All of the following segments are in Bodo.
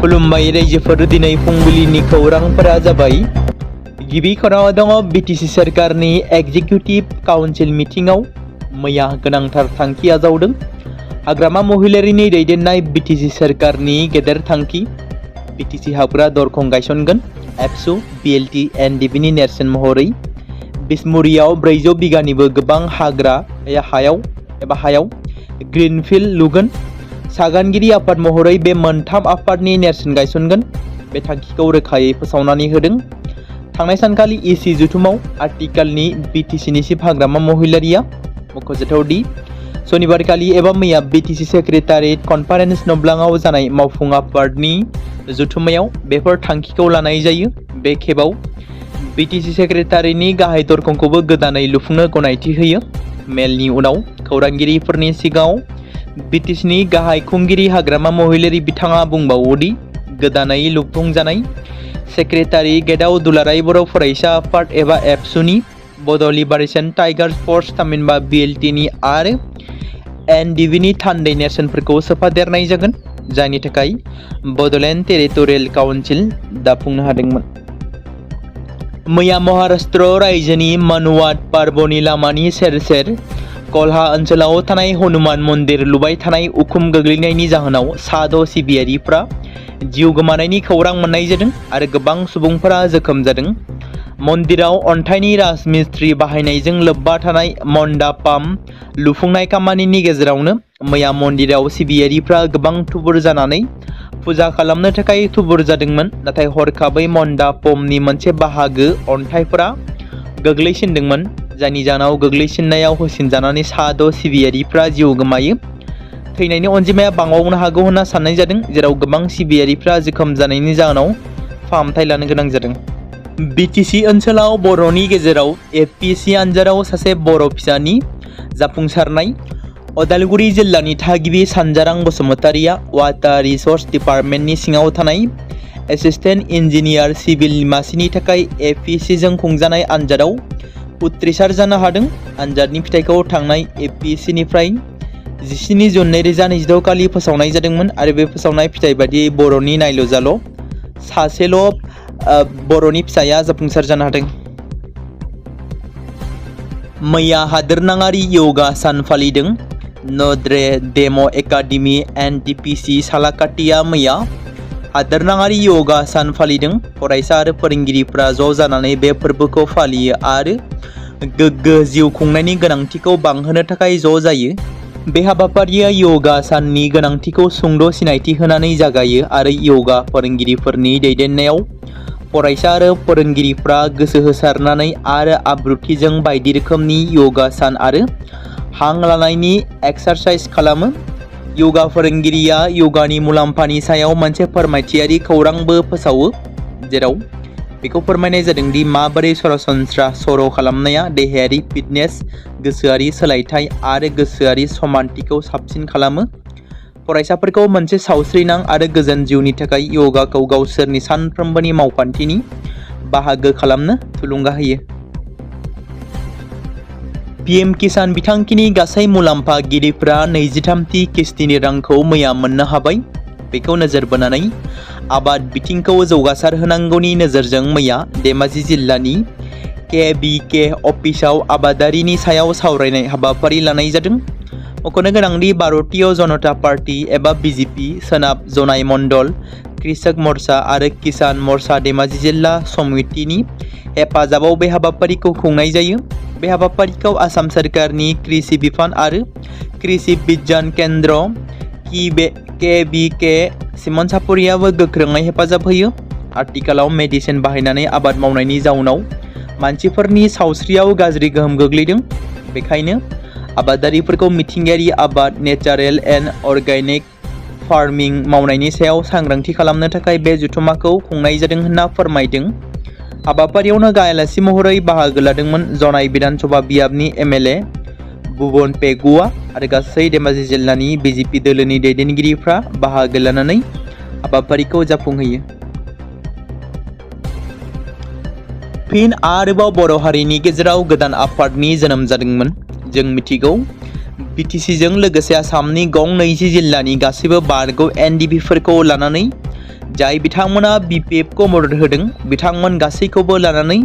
खुलुमबाय रायजोफोर दिनै फुंबिलिनि खौरांफोरा जाबाय। गिबि खौराङाव दङ बिटिसि सोरखारनि एग्जिकिउटिभ काउन्सिल मिटिंआव मैया गोनांथार थांखि आजावदों। हाग्रामा महिलारिनि दैदेननाय बिटिसि सोरखारनि गेदेर थांखि बिटिसि हाबग्रा दरखं गायसनगोन। एबसु बिएलटि एनडिबिनि नेरसोन महरै बिसमुरियाव 400 बिगानिबो गोबां हायाव ग्रिनफिल्ड लुगोन। सागानगिरि आफाद महरै बे मोनथाम आफादनि नेरसोन गायसनगोन। बे थांखिखौ रोखायै फोसावनानै होदों। थांनाय सानखालि इसि जथुमाव आथिखालनि बिटिसिनि चिफ हाग्रामा महिलारिया मख'जाथावदि सनिबारखालि एबा मैया बिटिसि सेक्रेटारियेट कनफारेन्स नब्लाङाव जानाय मावफुं आफादनि जथुमायाव बेफोर थांखिखौ लानाय जायो। बे खेबाव बिटिसि सेक्रेटारिनि गाहाय दरखंखौबो गोदानै लुफुंनो गनायथि होयो। मेलनि उनाव खौरांगिरिफोरनि सिगाङाव बिटिसिनि गाहाय खुंगिरि हाग्रामा महिलारि बिथाङा बुंबावोदि गोदानै लुफुंजानाय सेक्रेटारि गेटआव दुलाराय बर' फरायसा आफाद एबा एबसुनि बड' लिबारेशन टाइगार्स फर्स थामहिनबा बिएलटिनि आरो एनडिबिनि थान्दै नेरसोनफोरखौ सोफादेरनाय जागोन, जायनि थाखाय बड'लेण्ड टेरिटरियेल काउन्सिल दाफुंनो हादोंमोन। मैया महाराष्ट्र रायजोनि मनवाड पार्बनि लामानि सेर सेर कल्हा ओनसोलाव थानाय हनुमान मन्दिर लुबाय थानाय उखुम गोग्लैनायनि जाहोनाव साद' सिबियारिफ्रा जिउ गोमानायनि खौरां मोननाय जादों आरो गोबां सुबुंफोरा जोखोम जादों। मन्दिराव अन्थाइनि राजमिस्ट्रि बाहायनायजों लोब्बा थानाय मन्डापाम लुफुंनाय खामानिनि गेजेरावनो मैया मन्दिराव सिबियारिफ्रा गोबां थुबुर जानानै फुजा खालामनो थाखाय थुबुर जादोंमोन, नाथाय हरखाबै मन्डापमनि मोनसे बाहागो अन्थाइफोरा गोग्लैसिनदोंमोन, जायनि जाहोनाव गोग्लैसिननायाव होसिनजानानै साद' सिबियारिफ्रा जिउ गोमायो। थैनायनि अनजिमाया बांबावनो हागौ होनना साननाय जादों, जेराव गोबां सिबियारिफ्रा जोखोम जानायनि जाहोनाव फाहामथाय लानो गोनां जादों। बिटिसि ओनसोलाव बर'नि गेजेराव एपीएससि आनजादाव सासे बर' फिसानि जाफुंसारनाय। अदालगुरि जिल्लानि थागिबि सानजारां बसुमतारिया वाटार रिसर्स डिपार्टमेन्टनि सिङाव थानाय एसिस्टेन्ट इन्जिनियार सिभिल मासिनि थाखाय एपीएससिजों खुंजानाय आनजादाव उथ्रिसार जानो हादों। आनजादनि फिथाइखौ थांनाय एपीएससिनिफ्राय 17 जुन 2026 खालि फोसावनाय जादोंमोन आरो बे फोसावनाय फिथाइ बादियै बर'नि नायल' सासेल' बर'नि फिसाया जाफुंसार जानो हादों। मैया हादोरनाङारि योगा सान फालिदों। नड्रे डेम एकाडेमि एनटीपीसी सालाकाटिया मैया हादोरनाङारि योगा सान फालिदों। फरायसा आरो फोरोंगिरिफ्रा ज' जानानै बे फोरबोखौ फालियो आरो गोग्गो जिउ खुंनायनि गोनांथिखौ बांहोनो थाखाय ज' जायो। बे हाबाफारिया योगा साननि गोनांथिखौ सुंद' सिनायथि होनानै जागायो आरो योगा फोरोंगिरिफोरनि दैदेननायाव फरायसा आरो फोरोंगिरिफ्रा गोसो होसारनानै आरो आब्रुथिजों बायदि रोखोमनि योगा सान आरो हां लानायनि एक्सारसाइज खालामो। योगा फोरोंगिरिया योगानि मुलाम्फानि सायाव मोनसे फोरमायथियारि खौरांबो फोसावो, जेराव बेखौ फोरमायनाय जादों दि माबोरै सरासनस्रा सर' खालामनाया देहायारि फिटनेस, गोसोआरि सोलायथाय आरो गोसोआरि समानथिखौ साबसिन खालामो। फरायसाफोरखौ मोनसे सावस्रिनां आरो गोजोन जिउनि थाखाय योगाखौ गावसोरनि सानफ्रोमबोनि मावखान्थिनि बाहागो खालामनो थुलुंगा होयो। पीएम किसान बिथांखिनि गासै मुलाम्फागिरिफ्रा 23थि किस्तिनि रांखौ मैया मोननो हाबाय। बेखौ नोजोर बोनानै आबाद बिथिंखौ जौगासार होनांगौनि नोजोरजों मैया धेमाजि जिल्लानि केबिके अफिसाव आबादारिनि सायाव सावरायनाय हाबाफारि लानाय जादों। मख'नो गोनांदि भारतीय जनता पार्टी एबा बीजेपी सोनाब जनाय मण्डल कृषक मोर्चा आरो किसान मोर्चा धेमाजि जिल्ला समितिनि हेफाजाबाव बे हाबाफारिखौ खुंनाय जायो। बे हाबाफारिखौ आसाम सोरखारनि कृषि बिफान आरो कृषि बिगियान केन्द्र केबिके सिमन सापुरियाबो गोख्रोङै हेफाजाब होयो। आथिखालाव मेडिसिन बाहायनानै आबाद मावनायनि जाउनाव मानसिफोरनि सावस्रियाव गाज्रि गोहोम गोग्लैदों। बेखायनो आबादारिफोरखौ मिथिंगायारि आबाद नेचारेल एन्ड अर्गेनिक फार्मिं मावनायनि सायाव सांग्रांथि खालामनो थाखाय बे जथुम्माखौ खुंनाय जादों होनना फोरमायदों। हाबाफारियावनो गाहाय आलासि महरै बाहागो लादोंमोन जनाय बिधानसभा बियाबनि एमएलए भुबन पेगुआ आरो गासै धेमाजि जिल्लानि बीजेपी दोलोनि दैदेनगिरिफ्रा बाहागो लानानै हाबाफारिखौ जाफुंहोयो। फिन आरोबाव बर' हारिनि गेजेराव गोदान आफादनि जोनोम जादोंमोन। जों मिथिगौ बिटिसिजों लोगोसे आसामनि गं 20 जिल्लानि गासैबो बारग' एनडिबिफोरखौ लानानै जाय बिथांमोना BPF खौ मदद होदों बिथांमोन गासैखौबो लानानै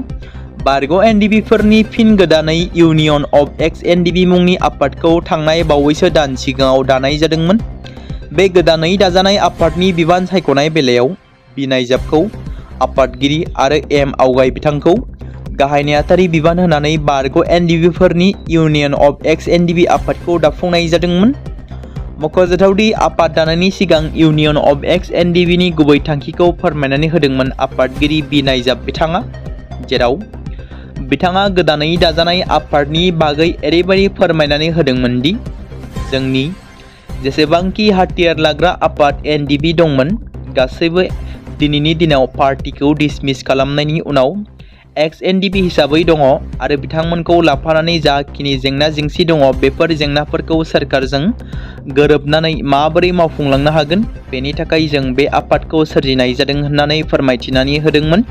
बारग' NDB-फोरनि फिन गोदानै इउनियन अफ Ex-NDB मुंनि आफादखौ थांनाय बावैसो दान सिगाङाव दानाय जादोंमोन। बे गोदानै दाजानाय आफादनि बिबान सायख'नाय बेलायाव बिनायजाबखौ आफादगिरि आरो आवगाय बिथांखौ गाहाय नेहाथारि बिबान होनानै बारग' NDB-फोरनि इउनियन अफ Ex-NDB आफादखौ दाफुंनाय जादोंमोन। मख'जाथावदि आफाद दानायनि सिगां इउनियन अफ Ex-NDB-नि गुबै थांखिखौ फोरमायनानै होदोंमोन आफादगिरि बिनायजाब बिथाङा, जेराव बिथाङा गोदानै दाजानाय आफादनि बागै ओरैबायदि फोरमायनानै होदोंमोन दि जोंनि जेसेबांखि हाथियार लाग्रा आफाद NDB दंमोन गासैबो दिनैनि दिनाव पार्टीखौ डिसमिस खालामनायनि उनाव Ex-NDB हिसाबै दङ आरो बिथांमोनखौ लाफानानै जाखिनि जेंना जेंसि दङ बेफोर जेंनाफोरखौ सोरखारजों गोरोबनानै माबोरै मावफुंलांनो हागोन बेनि थाखाय जों बे आफादखौ सोरजिनाय जादों होननानै फोरमायथिनानै होदोंमोन।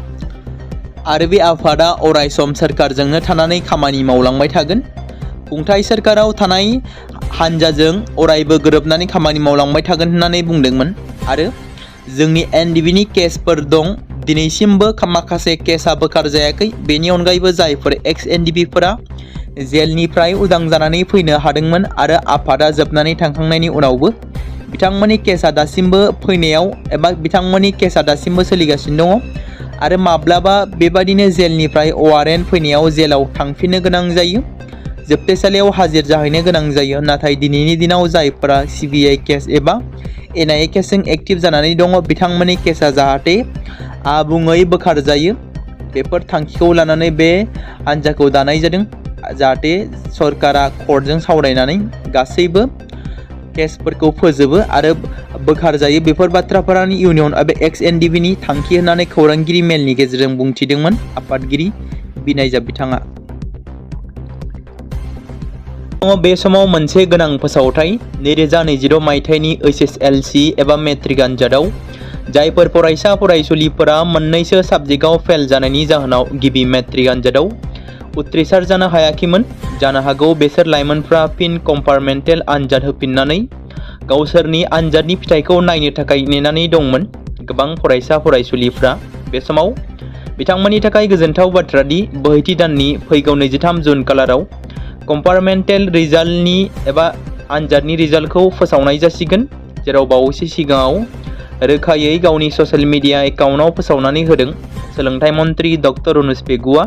आरो बे आफादा अरायसम सोरखारजोंनो थानानै खामानि मावलांबाय थागोन। खुंथाय सोरखाराव थानाय हानजाजों अरायबो गोरोबनानै खामानि मावलांबाय थागोन होननानै बुंदोंमोन। आरो जोंनि NDB-नि केसफोर दं, दिनैसिमबो माखासे केसआ बोखार जायाखै। बेनि अनगायैबो जायफोर Ex-NDB-फोरा जेलनिफ्राय उदां जानानै फैनो हादोंमोन आरो आफादा जोबनानै थांखांनायनि उनावबो बिथांमोननि केसआ दासिमबो फैनायाव एबा बिथांमोननि केसआ दासिमबो सोलिगासिनो दङ आरो माब्लाबा बेबादिनो जेलनिफ्राय वारेन्ट फैनायाव जेलाव थांफिननो गोनां जायो, जोबथेसालियाव हाजिर जाहैनो गोनां जायो। नाथाय दिनैनि दिनाव जायफोरा CBI केस एबा NIA केसजों एक्टिभ जानानै दङ बिथांमोननि केसआ जाहाथे आबुङै बोखार जायो, बेफोर थांखिखौ लानानै बे हान्जाखौ दानाय जादों। जाहाथे सरकारा कर्टजों सावरायनानै गासैबो केसफोरखौ फोजोबो आरो बोखार जायो। बेफोर बाथ्राफोरानो इउनियन अफ Ex-NDB-नि थांखि होननानै खौरांगिरि मेलनि गेजेरजों बुंथिदोंमोन आफादगिरि बिनायजाब बिथाङा। बे समाव मोनसे गोनां फोसावथाय 2026 मायथाइनि HSLC एबा मेट्रिक आनजादाव जायफोर फरायसा फरायसुलिफोरा मोन्नैसो साबजेक्टआव फेल जानायनि जाहोनाव गिबि मेट्रिक आनजादाव उथ्रिसार जानो हायाखैमोन, जानो हागौ बेसोर लाइमोनफ्रा फिन कम्पार्टमेन्टेल आनजाद होफिननानै गावसोरनि आनजादनि फिथाइखौ नायनो थाखाय नेनानै दंमोन। गोबां फरायसा फरायसुलिफ्रा बे समाव बिथांमोननि थाखाय गोजोनथाव बाथ्रा दि बोहैथि दाननि फैगौ 23 जुन खालाराव कम्पार्टमेन्टेल रिजाल्टनि एबा आनजादनि रिजाल्टखौ फोसावनाय जासिगोन, जेराव बावैसो सिगाङाव रोखायै गावनि ससियेल मिडिया एकाउन्टआव फोसावनानै होदों सोलोंथाइ मन्त्रि डक्टर अनुज पेगुआ।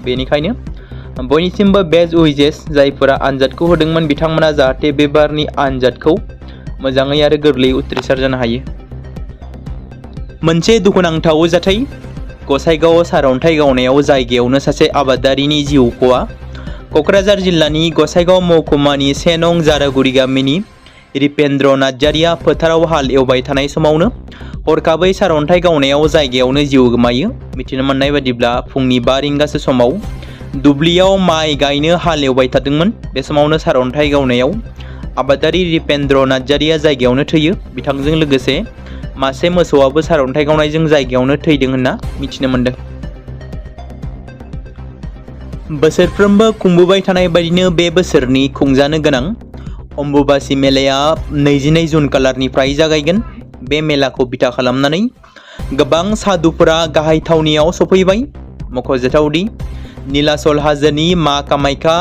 बेनिखायनो बयनिसिमबो बेस्ट उइजेस जायफोरा आनजादखौ होदोंमोन बिथांमोना जाहाथे बे बारनि आनजादखौ मोजाङै आरो गोरलैयै उथ्रिसार जानो हायो। मोनसे दुखुनांथाव जाथाय गसाइगाव सारअन्थाइ गावनायाव जायगायावनो सासे आबादारिनि जिउ खहा। क'क्राझार जिल्लानि गसाइगाव महकुमानि 1 नं जारागुरि गामिनि रिपेन्द्र नार्जारिया फोथाराव हाल एवबाय थानाय समावनो हरखाबै सारअन्थाइ गावनायाव जायगायावनो जिउ गोमायो। मिथिनो मोननाय बादिब्ला फुंनि 5 रिंगासो समाव दुब्लियाव माइ गायनो हाल एवबाय थादोंमोन। बे समावनो सारअन्थाइ गावनायाव आबादारि रिपेन्द्र नार्जारिया जायगायावनो थैयो। बिथांजों लोगोसे मासे मोसौआबो सारअन्थाइ गावनायजों जायगायावनो थैदों होनना मिथिनो मोन्दों। बोसोरफ्रोमबो खुंबोबाय थानाय बायदिनो बे बोसोरनि खुंजानो गोनां अम्बुबासि मेलाया 22 जुन खालारनिफ्राय जागायगोन। बे मेलाखौ बिथा खालामनानै गोबां साधुफोरा गाहाय थावनियाव सफैबाय। मख'जाथावदि नीलाचल हाजोनि मा कामाख्या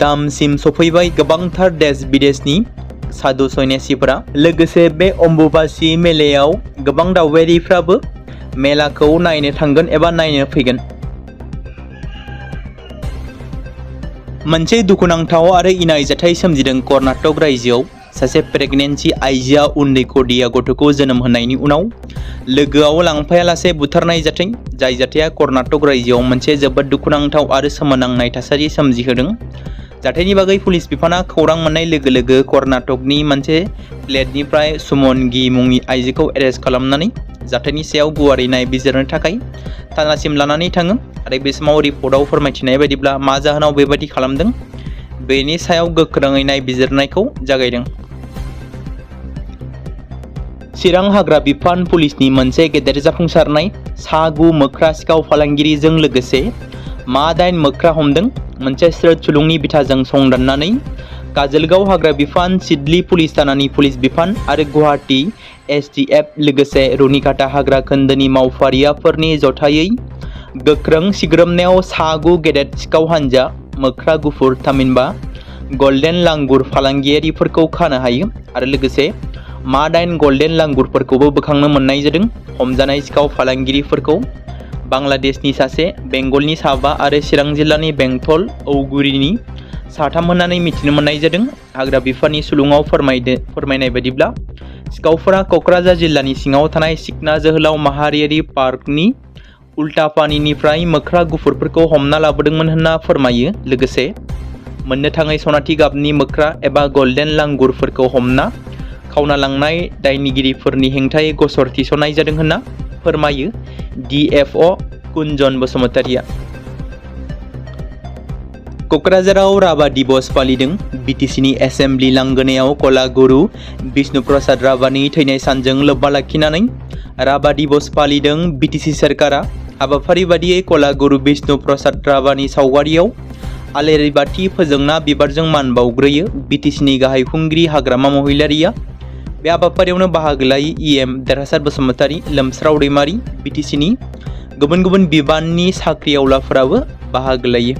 धामसिम सफैबाय गोबांथार देश बिदेशनि साधु सन्यासिफोरा। लोगोसे बे अम्बुबासि मेलायाव गोबां दावबायारिफ्राबो मेलाखौ नायनो थांगोन एबा नायनो फैगोन। मोनसे दुखुनांथाव आरो इनाय जाथाय सोमजिदों कर्नाटक रायजोआव। सासे प्रेगनेन्सि आइजोआ उन्दै खुदिया गथ'खौ जोनोम होनायनि उनाव लोगोआव लांफायालासे बुथारनाय जाथाय। जाय जाथाया कर्नाटक रायजोआव मोनसे जोबोद दुखुनांथाव आरो सोमोनांनाय थासारि सोमजिहोदों। जाथायनि बागै पुलिस बिफाना खौरां मोननाय लोगो लोगो कर्नाटकनि मोनसे फ्लेटनिफ्राय सुमन गी मुंनि आइजोखौ एरेस्ट खालामनानै जाथायनि सायाव गुवारै नायबिजिरनो थाखाय थानासिम लानानै थाङो। आरो बे समाव रिपर्टआव फोरमायथिनाय बायदिब्ला मा जाहोनाव बेबायदि खालामदों बेनि सायाव गोख्रोङै नायबिजिरनायखौ जागायदों। चिरां हाग्रा बिफान पुलिसनि मोनसे गेदेर जाफुंसारनाय सा9 मोख्रा सिखाव फालांगिरिजों लोगोसे मा 8 मोख्रा हमदों। मोनसे स्रोद सुलुंनि बिथाजों संदाननानै काजलगाव हाग्रा बिफान, सिडली पुलिस थानानि पुलिस बिफान आरो गुवाहाटी STF लोगोसे रुनिकाटा हाग्रा खोन्दोनि मावफारियाफोरनि जथायै गोख्रों सिग्रोमनायाव सा9 गेदेर सिखाव हानजा मोख्रा गुफुर थामहिनबा गल्डेन लांगुर फालांगियारिफोरखौ खानो हायो आरो लोगोसे मा9 गल्डेन लांगुरफोरखौबो बोखांनो मोननाय जादों। हमजानाय सिखाव फालांगिरिफोरखौ बांलादेशनि सासे, बेंगलनि साबा आरो चिरां जिल्लानि बेंटल औगुरिनि साथाम होननानै मिथिनो मोननाय जादों। हाग्रा बिफाननि सुलुङाव फोरमायनाय बायदिब्ला सिखावफोरा क'क्राझार जिल्लानि सिङाव थानाय सिखना जोहोलाव माहारियारि पार्कनि उल्टापानिनिफ्राय मोख्रा गुफुरफोरखौ हमना लाबोदोंमोन होनना फोरमायो। लोगोसे मोननो थाङै सनाथि गाबनि मोख्रा एबा गल्डेन लांगुरफोरखौ हमना खावना लांनाय दायनिगिरिफोरनि हेंथायै गसर थिसननाय जादों होनना फोरमायो DFO कुंजन बसुमतारिया। क'क्राझाराव राभा दिबस फालिदों। BTCनि एसेम्बलि लांगोनायाव कलागुरु बिष्णु प्रसाद राभानि थैनाय सानजों लोब्बा लाखिनानै राभा दिबस फालिदों। BTC सोरखारा हाबाफारि बादियै कलागुरु बिष्णु प्रसाद राभानि सावगारियाव आलारि बाथि फोजोंना बिबारजों मान बाउग्रोयो। BTCनि गाहाय खुंगिरि हाग्रामा महिलारिया बे हाबाफारियावनो बाहागो लायो। EM देरहासार बसुमतारी, लोमस्राव दैमारि, BTCनि गुबुन गुबुन बिबाननि साख्रिआवलाफोराबो बाहागो लायो।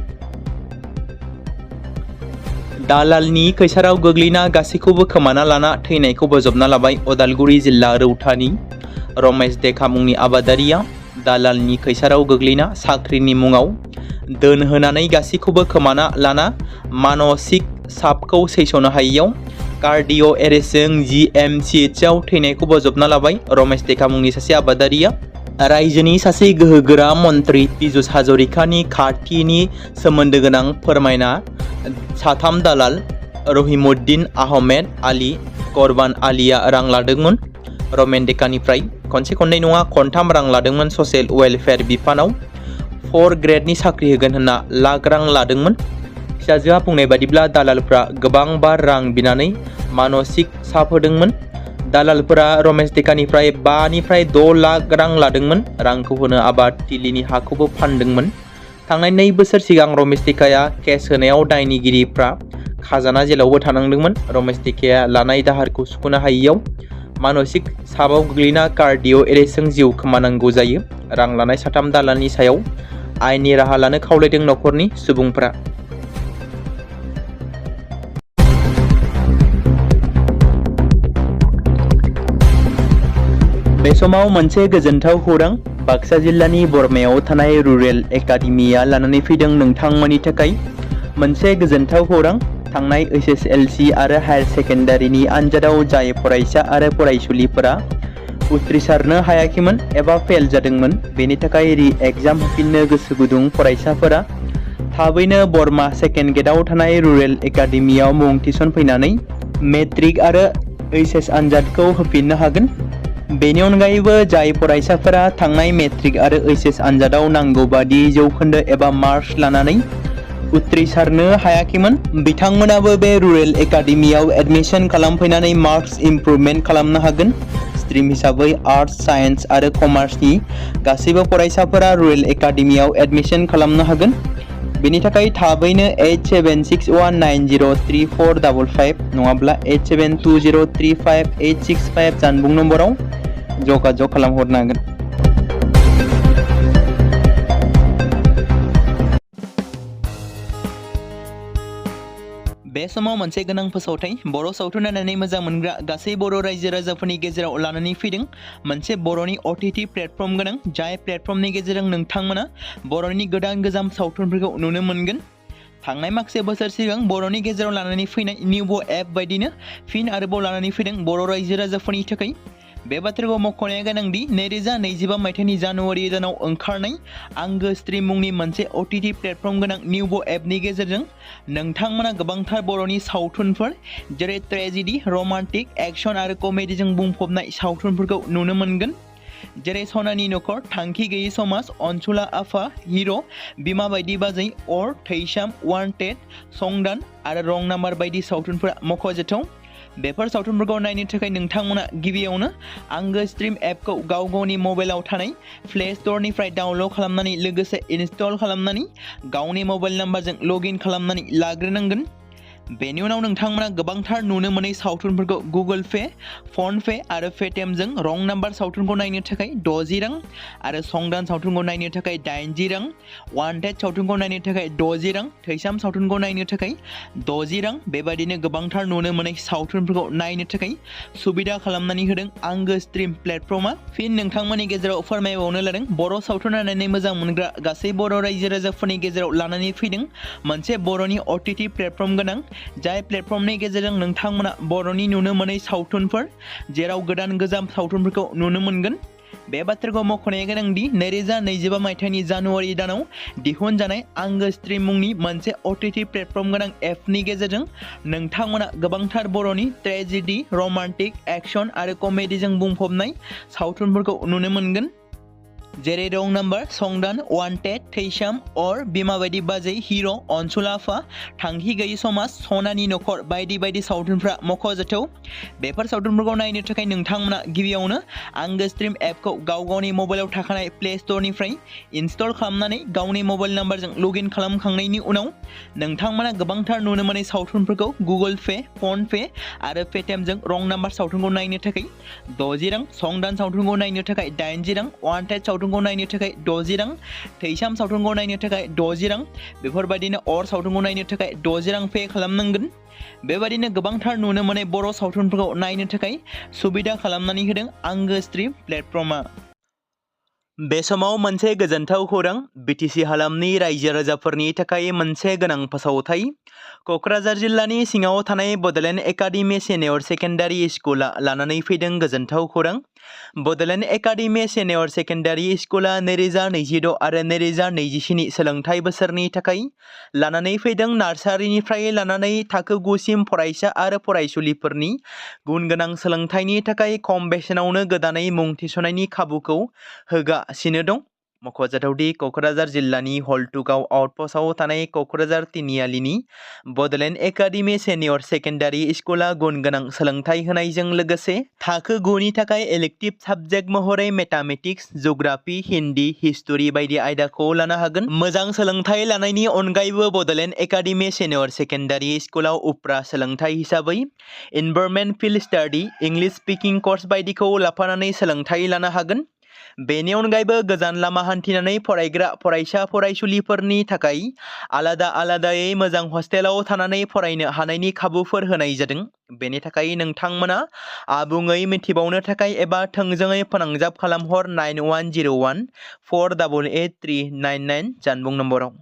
दालालनि खैसाराव गोग्लैना गासैखौबो खोमाना लाना थैनायखौ बोजबना लाबाय उदालगुरि जिल्ला रौतानि रमेश देखा मुंनि आबादारिया। दालालनि खैसाराव गोग्लैना साख्रिनि मुङाव दोन होनानै गासैखौबो खोमाना लाना मानसिक साबखौ सैस'नो हायैयाव कार्डिअ' एरेस्टजों GMCHआव थैनायखौ बोजबना लाबाय रमेश देखा मुंनि सासे आबादारिया। रायजोनि सासे गोहोगोरा मन्त्रि पीयूष हाजरिकानि खाथिनि सोमोन्दो गोनां फोरमायना साथाम दालाल रहिमुद्दिन आहमेद आली, करबान आलीया रां लादोंमोन रमेन देकानिफ्राय। खनसे खननै नङा खनथाम रां लादोंमोन। ससियेल वेलफेयार बिफानाव 4 ग्रेडनि साख्रि होगोन होनना लाख रां लादोंमोन। फिसाजोआ बुंनाय बादिब्ला दालालफ्रा गोबां बार रां बिनानै मानसिक साब होदोंमोन। दालालफोरा रमेश देकानिफ्राय 5 निफ्राय 6 लाख रां लादोंमोन। रांखौ होनो आबाद थिलिनि हाखौबो फानदोंमोन। थांनाय 2 बोसोर सिगां रमेश देकाया केस होनायाव दायनिगिरिफ्रा खाजाना जेलावबो थानांदोंमोन। रमेश देकाया लानाय दाहारखौ सुख'नो हायैयाव मानसिक साबाव गोग्लैना कार्डिअ' एरेस्टजों जिउ खोमानांगौ जायो। रां लानाय साथाम दालालनि सायाव आयेननि राहा लानो खावलायदों नखरनि सुबुंफोरा। बे समाव मोनसे गोजोनथाव खौरां बाक्सा जिल्लानि बरमायाव थानाय रुरेल एकाडेमिया लानानै फैदों नोंथांमोननि थाखाय मोनसे गोजोनथाव खौरां। थांनाय SSLC आरो हायार सेकेन्डारिनि आनजादाव जाय फरायसा आरो फरायसुलिफोरा उथ्रिसारनो हायाखैमोन एबा फेल जादोंमोन बेनि थाखाय रि-एग्जाम होफिननो गोसो गुदुं फरायसाफोरा थाबैनो बरमा सेकेन्ड गेटआव थानाय रुरेल एकाडेमियाव मुं थिसनफैनानै मेट्रिक आरो HS आनजादखौ होफिननो हागोन। बेनि अनगायैबो जाय फरायसाफोरा थांनाय मेट्रिक आरो HS आनजादाव नांगौ बादि जौखोन्दो एबा मार्क्स लानानै उथ्रिसारनो हायाखैमोन बिथांमोनाबो बे रुरेल एकाडेमियाव एडमिशन खालामफैनानै मार्क्स इमप्रुभमेन्ट खालामनो हागोन। स्ट्रिम हिसाबै आर्टस, साइन्स आरो कमार्सनि गासैबो फरायसाफोरा रुरेल एकाडेमियाव एडमिशन खालामनो हागोन। बेनि थाखाय थाबैनो 8761903455 नङाब्ला 87203585 जानबुं नम्बराव जगाजग खालामहरनो हागोन। बे समाव मोनसे गोनां फोसावथाय बर' सावथुन नायनानै मोजां मोनग्रा गासै बर' रायजो राजाफोरनि गेजेराव लानानै फैदों मोनसे बर'नि OTT प्लेटफर्म गोनां जाय प्लेटफर्मनि गेजेरजों नोंथांमोना बर'नि गोदान गोजाम सावथुनफोरखौ नुनो मोनगोन। थांनाय माखासे बोसोर सिगां बर'नि गेजेराव लानानै फैनाय निउबो एप बायदिनो फिन आरोबाव लानानै फैदों बर' रायजो राजाफोरनि थाखाय। बे बाथ्राखौ मख'नाया गोनांदि 2025 मायथाइनि जानुवारि दानाव ओंखारनाय आंगो स्ट्रिम मुंनि मोनसे OTT प्लेटफर्म गोनां निउबो एपनि गेजेरजों नोंथांमोना गोबांथार बर'नि सावथुनफोर जेरै ट्रेजेडि, रमान्टिक, एक्सन आरो कमेडिजों बुंफबनाय सावथुनफोरखौ नुनो मोनगोन। जेरै सनानि नखर, थांखि गैयै समाज, अनसुला आफा, हिर', बिमा बायदि बाजै, अर, थैसाम, वान्टेड, संदान आरो रं नाम्बार बायदि सावथुनफोरा मख'जाथाव। बेफोर सावथुनफोरखौ नायनो थाखाय नोंथांमोना गिबियावनो आंगो स्ट्रिम एपखौ गाव गावनि मबाइलाव थानाय प्ले स्ट'रनिफ्राय डाउनल'ड खालामनानै लोगोसे इनस्टल खालामनानै गावनि मबाइल नाम्बारजों लग इन खालामनानै लाग्रोनांगोन। बेनि उनाव नोंथांमोना गोबांथार नुनो मोनै सावथुनफोरखौ गुगोल पे, फन पे आरो पेटिएमजों रं नाम्बार सावथुनखौ नायनो थाखाय 60 रां आरो संदान सावथुनखौ नायनो थाखाय 80 रां, वान्टेड सावथुनखौ नायनो थाखाय 60 रां, थैसाम सावथुनखौ नायनो थाखाय 60 रां बेबायदिनो गोबांथार नुनो मोनै सावथुनफोरखौ नायनो थाखाय सुबिदा खालामनानै होदों आंगो स्ट्रिम प्लेटफर्मा। फिन नोंथांमोननि गेजेराव फोरमायबावनो लादों बर' सावथुन नायनानै मोजां मोनग्रा गासै बर' रायजो राजाफोरनि गेजेराव लानानै फैदों मोनसे बर'नि OTT प्लेटफर्म गोनां, जाय प्लेटफर्मनि गेजेरजों नोंथांमोना बर'नि नुनो मोनै सावथुनफोर जेराव गोदान गोजाम सावथुनफोरखौ नुनो मोनगोन। बे बाथ्राखौ मख'नाया गोनांदि 2025 मायथाइनि जानुवारि दानाव दिहुनजानाय आंगो स्ट्रिम मुंनि मोनसे OTT प्लेटफर्म गोनां एपनि गेजेरजों नोंथांमोना गोबांथार बर'नि ट्रेजेडि, रमान्टिक, एक्शन आरो कमेडिजों बुंफबनाय सावथुनफोरखौ नुनो मोनगोन। जेरै रं नाम्बार, संदान, वान्टेड, थैसाम, अर, बिमा बायदि बाजै, हिर', अनसुला आफा, थांखि गैयि समाज, सनानि नखर बायदि बायदि सावथुनफ्रा मख'जाथाव। बेफोर सावथुनफोरखौ नायनो थाखाय नोंथांमोना गिबियावनो आंगो स्ट्रिम एपखौ गावनि मबाइलाव थाखानाय प्ले स्ट'रनिफ्राय इनस्टल खालामनानै गावनि मबाइल नाम्बारजों लगइन खालामखांनायनि उनाव नोंथांमोना गोबांथार नुनो मोनै सावथुनफोरखौ गुगोल पे, फन पे आरो पेटिएमजों रं नाम्बार सावथुनखौ नायनो थाखाय 60 रां, संदान सावथुनखौ नायनो थाखाय 80 रां, वान्टेड सावथुनखौ नायनो थाखाय 60 रां, थैसाम सावथुनखौ नायनो थाखाय 60 रां बेफोरबायदिनो अर सावथुनखौ नायनो थाखाय 60 रां पे खालामनांगोन। बेबायदिनो गोबांथार नुनो मोनै बर' सावथुनफोरखौ नायनो थाखाय सुबिदा खालामनानै होदों आंगो स्ट्रिम प्लेटफर्मा। बे समाव मोनसे गोजोनथाव खौरां, BTC हालामनि रायजो राजाफोरनि थाखाय मोनसे गोनां फोसावथाय। क'क्राझार जिल्लानि सिङाव थानाय बड'लेण्ड एकाडेमि सिनियर सेकेन्डारि स्कुला लानानै फैदों गोजोनथाव खौरां। बड'लेण्ड एकाडेमि सिनियर सेकेन्डारि स्कुला 2026 आरो 2027 सोलोंथाइ बोसोरनि थाखाय लानानै फैदों नार्सारिनिफ्राय लानानै थाखो 9 सिम फरायसा आरो फरायसुलिफोरनि गुन गोनां सोलोंथाइनि थाखाय खम बेसेनावनो गोदानै मुं थिसननायनि खाबुखौ होगासिनो दं। मख'जाथावदि क'क्राझार जिल्लानि हल्टुगाव आउटपस्टआव थानाय क'क्राझार तिनिआलिनि बड'लेण्ड एकाडेमि सिनियर सेकेन्डारि स्कुला गुन गोनां सोलोंथाइ होनायजों लोगोसे थाखो 9 नि थाखाय इलेक्टिभ साबजेक्ट महरै मेथामेटिक्स, जिअ'ग्राफि, हिन्दी, हिस्टरि बायदि आयदाखौ लानो हागोन। मोजां सोलोंथाइ लानायनि अनगायैबो बड'लेण्ड एकाडेमि सिनियर सेकेन्डारि स्कुलाव उफ्रा सोलोंथाइ हिसाबै environment field study, English speaking course बायदिखौ लाफानानै सोलोंथाइ लानो हागोन। बेनि अनगायैबो गोजान लामा हान्थिनानै फरायग्रा फरायसा फरायसुलिफोरनि थाखाय आलादायै मोजां हस्टेलाव थानानै फरायनो हानायनि खाबुफोर होनाय जादों। बेनि थाखाय नोंथांमोना आबुङै मिथिबावनो थाखाय एबा थोंजोङै फोनांजाब खालामहर 9101 488 399 जानबुं नम्बराव।